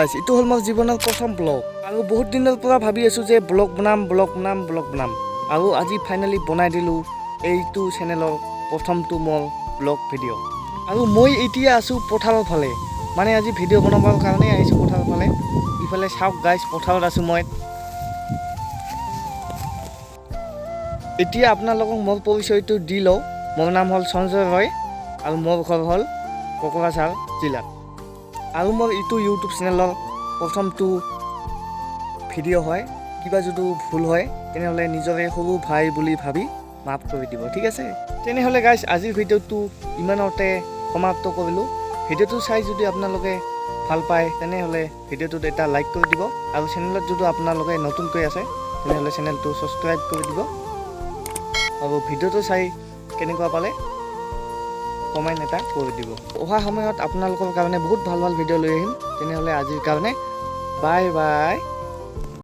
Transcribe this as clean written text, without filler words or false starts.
গাইছ, এইটো হ'ল মোৰ জীৱনৰ প্ৰথম ব্লগ আৰু বহুত দিনৰ পৰা ভাবি আছোঁ যে ব্লগ বনাম, ব্লগ বনাম, ব্লগ বনাম আৰু আজি ফাইনেলি বনাই দিলোঁ এইটো চেনেলৰ প্ৰথমটো মোৰ ব্লগ ভিডিঅ'। আৰু মই এতিয়া আছোঁ পথাৰৰ ফালে, মানে আজি ভিডিঅ' বনাবৰ কাৰণে আহিছোঁ পথাৰৰ ফালে। ইফালে চাওক গাইছ, পথাৰত আছোঁ মই এতিয়া। আপোনালোকক মোৰ পৰিচয়টো দি লওঁ। মোৰ নাম হ'ল সঞ্জয় ৰয় আৰু মোৰ ঘৰ হ'ল কোকৰাঝাৰ জিলাত। আৰু মোৰ এইটো ইউটিউব চেনেলৰ প্ৰথমটো ভিডিঅ' হয়। কিবা যদি ভুল হয়, তেনেহ'লে নিজৰে সৰু ভাই বুলি ভাবি মাফ কৰি দিব, ঠিক আছে? তেনেহ'লে গাইছ, আজিৰ ভিডিঅ'টো ইমানতে সমাপ্ত কৰিলোঁ। ভিডিঅ'টো চাই যদি আপোনালোকে ভাল পায়, তেনেহ'লে ভিডিঅ'টোত এটা লাইক কৰি দিব আৰু চেনেলত যদি আপোনালোকে নতুনকৈ আছে, তেনেহ'লে চেনেলটো ছাবস্ক্ৰাইব কৰি দিব আৰু ভিডিঅ'টো চাই কেনেকুৱা পালে কমেণ্ট এটা কৰি দিব। অহা সময়ত আপোনালোকৰ কাৰণে বহুত ভাল ভাল ভিডিঅ' লৈ আহিম। তেনেহ'লে আজিৰ কাৰণে বাই বাই।